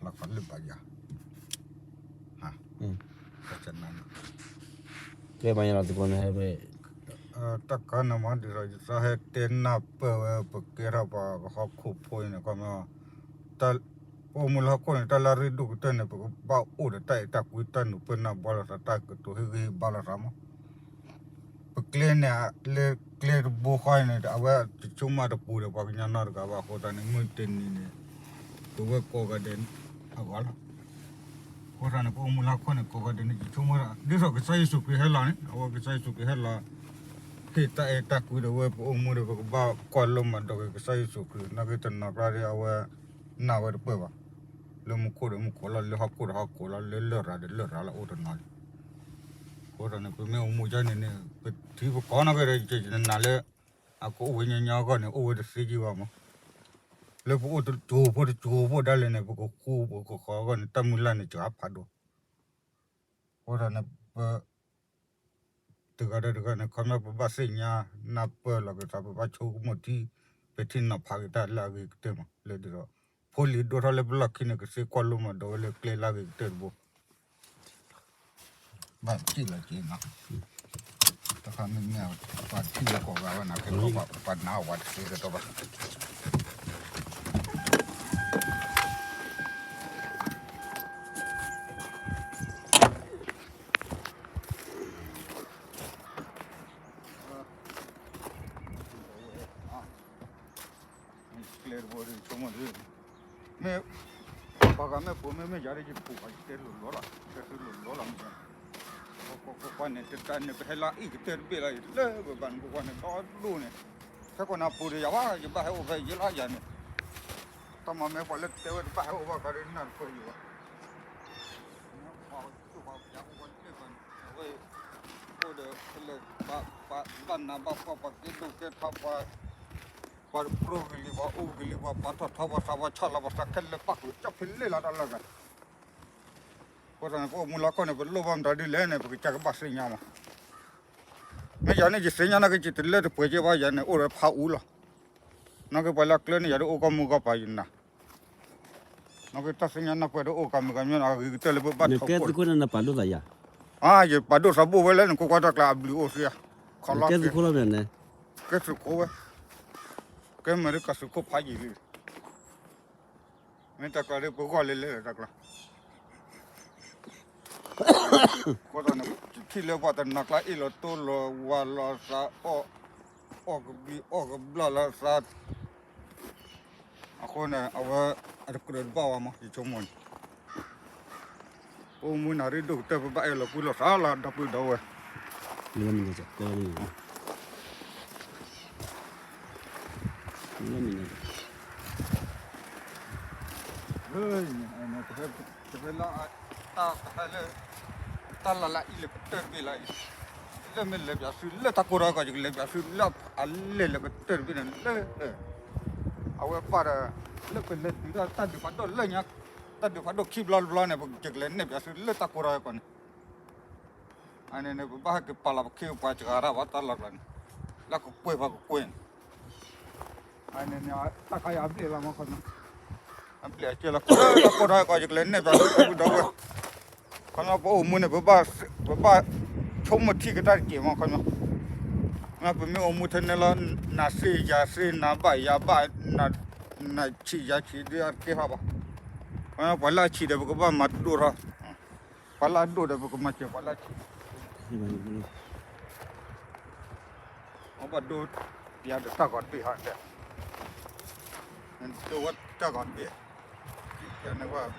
လီၤခီလၢဘၣ်ယၤ, ဟါ, ကဲမၤယၤလီၤသကိးန့ၣ်ဟဲဖဲ, တၢ်ကါန့ၣ်မ့ၢ်ဒ်သိး ယသးဟဲတဲနၢ်ပၢၢ်ဝဲ ပကဲထီၣ်ပှၤကဟီၣ်ခိၣ်ဖိအံၤန့ၣ် ခီမ့ၢ် ပအိၣ်မူလၢဟီၣ်ခိၣ်န့ၣ် တၢ်လၢအရ့ဒိၣ်ကတၢၢ်န့ၣ် ပကဘၣ်အိၣ်ဒီးတၢ်အဲၣ်တၢ်ကွံ တၢ်နုာ်ပၢၢ်နၢ်ဘှါလိာ်သး တၢ်ကတိၤဟ့ၣ်ဂံၢ်ဟ့ၣ်ဘါလိာ်သးမး ပကျဲန့ၣ် လၢကျဲတဘိဃီန့ၣ် အဝဲတဆိကမိၣ်တပူၤဒီးပှၤကညီနီတဂၤဘၣ်အဃိသတးန့ၣ် မုၢ်တနံၤန့ၣ် ပဝဲကိးဂၤဒဲးအဂီၢ်လီၤ. အဃိသတးန့ၣ် ပအိၣ်မူလၢဟီၣ်ခိၣ်န့ၣ် ကိးဂၤဒဲးန့ၣ် ယဆိကမိၣ်ဒ်သိးကစၢ်ယ့ၣ်ၡူးခရံာ်ဟဲလီၤန့ၣ် အဝဲကစၢ်ယ့ၣ်ၡူးခရံာ်ဟဲလီၤ ဟ့ၣ်တၢ်အဲၣ်တၢ်ကွံဒီးဝဲပအိၣ်မူဒီး ပကဘၣ်ကွၢ်လိမၤဒိးက့ၤကစၢ်ယ့ၣ်ၡူးခရံာ် နာ်က့တနီၤကျါဒီးအဝဲ နာ်ဝဲတပၢၢ်ဘၣ် လၢမူခိၣ်ဒီးမူခိၣ်လီၤ လၢဟီၣ်ခိၣ်ဒီးဟီၣ်ခိၣ်လီၤ လၢလရာ်ဒီးလရာ်လီၤ အိၣ်တနီၤလံ. အဃိသတးန့ၣ် ပမ့ၢ်အိၣ်မူကန့ၣ်န့ၣ် ပထံပကီၢ်နာ်က့ဒီး ယနာ်လၢ အကအိၣ်ဝဲညီညီအဂီၢ်န့ၣ် အိၣ်ဝဲတသ့ကံဘၣ်မး လၢပအိၣ်တစိၤဖိတစိၤဖိဒၣ်လဲာ်န့ၣ် ပကဃူပကဃီအဂီၢ်န့ၣ် တၢ်မုၢ်လၢ်န့ၣ် စှၤဖးဒိၣ်. အဃိသတးန့ၣ် ပ တဂၤဒီးတဂၤန့ၣ် ခီဖျိပဘၣ်သ့ၣ်ညါနၢ်ပၢၢ်လီၤက့ၤသး ပဘၣ်ဆိကမိၣ်ထံ ပထံၣ်နီၤဖးက့ၤတၢ်လၢအဂ့ၤကတၢၢ်မး လၢဒ်သိး ဖိလံၤဒိၣ်ထီၣ်လၢပလီၢ်ခံန့ၣ် ကသ့ကွၢ်လိမၤဒိးဝဲလၢကျဲလၢအဂ့ၤကတၢၢ်တဘိ ဘၣ်ထံၣ်လီၤက့ၤနီၤ တခါမ့မ့ၢ် ပှၤထံၣ်လၢကိးဂၤဝဲန့ၣ် ကဲပှၤနါဝဲတသ့ကဒီးဘၣ် ကျဲတဘိဆိကမိၣ်ဒ် မ့ၢ် ပှၤဂၤမ့ၢ်ပိာ်မ့ၢ်မ့ၢ်ယၤဒီး ယတပူၤဘၣ် ယတဲလိၤလိၤလီၤ တဲလိၤလိၤလီၤမ့ၢ် ကွၢ်ကွၢ်ကွၢ်န့ၣ် တတၢ်န့ၣ် ပဟဲလၢအံၤကတၢၢ်တဘ့ၣ်လီၤ လၢပဘၣ်န့ၣ် ပကွၢ်န့ၣ် ဒီဒိၣ်န့ၣ် ခဲကိးနၤပူၤဒီးယၤဘၣ် ယဘၣ်ဟဲအိၣ်ဖဲယလၢယၤန့ၣ် တၢ်မၤမ့ၢ်ပှၤလၢတဲဝဲတဘၣ်ဟဲအိၣ်ဘၣ်ခါဒီးနၢ်တပၢၢ်ယၤဘၣ် ပှၤကဲဒိၣ်ကဲထီ ပှၤ ပှၤဘၣ်နးဘၣ်ဖှီၣ် ပှၤကဲဒိၣ်ကဲထီ ပှၤ ပှၤတပြိဂ့ၤလံ ပှၤအိၣ်ဂ့ၤလံ ပှၤပာ်ထီၣ်ထီ ပှၤသးပှၢ်ဆီၣ်လီၤ ပှၤသးခဲလၢာ်ပၣ်ဃုာ် ကၠီၣ်ဖံးလ့ၣ်လီၤတၢ်လီၢ်ဂၤ အဃိသတးန့ၣ် ပအိၣ်မူလၢဟီၣ်ခိၣ်န့ၣ် ပလိၣ်ဘၣ်မတၤဒ်လဲၣ်န့ၣ် ပကစၢ်ကဘၣ်သ့ၣ်ညါမး မ့ၢ်ယၤန့ၣ် ယသ့ၣ်ညါနာ်က့ ယတလၢတပှဲၤက့ဘၣ် ယၤန့ၣ် အိၣ်ဒီးဖးအူလီၤ နာ်က့ပှၤလၢအကျၢၤန့ၣ် ယၤဒ်အိၣ်ကီၢ်မူကီၢ်ပၤယနၤ နာ်က့တၢ်သ့ၣ်ညါနၢ်ပၢၢ်ဒ်အိၣ်ကီၢ်မူကီၢ်မူ အဂ့ၤကတၢၢ်လၢပဘၣ်ထီဘိ နကဲသုးခိၣ်န့ၣ် နပာ်ဒိၣ်သးယၤ ယပာ်ဒိၣ်သးဘိၣ်ဝဲလၢနကွၢ်ကွၢ်တၢ်ကျါအဘျုးအိၣ်သ့ဧါ ခီလီၤ နကဲသုးခိၣ်လီၤမ့ၢ်န့ၣ် ကဲသုးခိၣ်ဝဲ ကဲမ့ၢ်ဒ်ကးသုးခိၣ်ဖးယံာ်လံ မ့ၢ်တၢ်ကျါဒ်ပဂီၢ်လဲၤလဲၤလၢတၢ်ကျါ အဃိသတးန့ၣ် ထံၣ်လၢပှၤတနီၤကျါအ့ၣ်လိာ်တိလိာ်ဝၤလိာ်သးအီၣ် အီၣ်ကဘျံးအီၣ်ကဘျၣ်လိာ်သး အဃိန့ၣ် အဝဲ အတကြၢးတဘၣ်ဝဲမး ယဆိကမိၣ်န့ၣ် ပအိၣ်မူနၢ်ရ့ဒိၣ်ကတၢၢ် ပဘၣ်အဲၣ်လိာ်ကွံလိာ်သးလီၤ ဒီပုၢ်ဒီဝဲၢ် တဖဲလၢ တၢ်ကဟဲလၢ တၢ်လၢ်လၢ်အံၤလၢကတၢၢ်တဘ့ၣ်လၢ်အံၤ လၢမ့ၢ်လဲၤပၠးသုလၢတၢ်ကိးထီၣ်ကီး ယကလဲၤပၠးသုလၢအလဲၤလၢကတၢၢ်တဘ့ၣ်န့ၣ်လၢ အဝဲပၢ်ဒီး လၢပလဲၤတုၤတၢ်ဒုးဖးဒိၣ်လၢညါ တၢ်ဒုးဖးဒိၣ်ခံဘျီတဘျီန့ၣ် ယကလဲၤနဲၣ်ပၠးသုလၢတၢ်ကိးထီၣ်ကီးန့ၣ် အန့ၣ်န့ၣ် ပဘၣ်ဟဲက့ၤပာ်လီၤပခ့ပှၤစှၤတၢ်ဘၣ်တၢ်လီၢ်ကျါန့ၣ် လၢကကွဲၢ်ပှၤကကွဲၢ်န့ၣ် အန့ၣ်န့ၣ် တၢ်ခါအံၤအဘျဲၣ်လီၤမးခီ အဘျဲၣ်အကဲလီၤ ကိးထီၣ်ကီး ယကလဲၤနဲၣ်ပၠးသုဒီပုၢ်ဒီဝဲၢ် ခီဖျိပအိၣ်မူန့ၣ် ပဘၣ် ပဘၣ်ဆိကမိၣ်ထံကတၢၢ်တက့ၢ်မးခီ ပမ့ၢ်အိၣ်မူထဲန့ၣ်လီၤ နၤသ့ယၤသ့ နၤဘၣ်ယၤဘၣ် နၤဆံးယၤဆံးဒ်အတကဲထီၣ်ဘၣ် ပှၤလၢအဆံးဒီး ပကဘၣ်မၤဒိၣ်ထီၣ် ပှၤလၢအဒိၣ်ဒီး ပကမၤစၢၤပှၤလၢအဆံး အဘၣ်ဒိယၤဒီးတၢ်ဂီၤတဘ့ၣ်ဟီဒဲး ဒိဝဲတၢ်ဂီၤတဘ့ၣ် ယန့ၣ်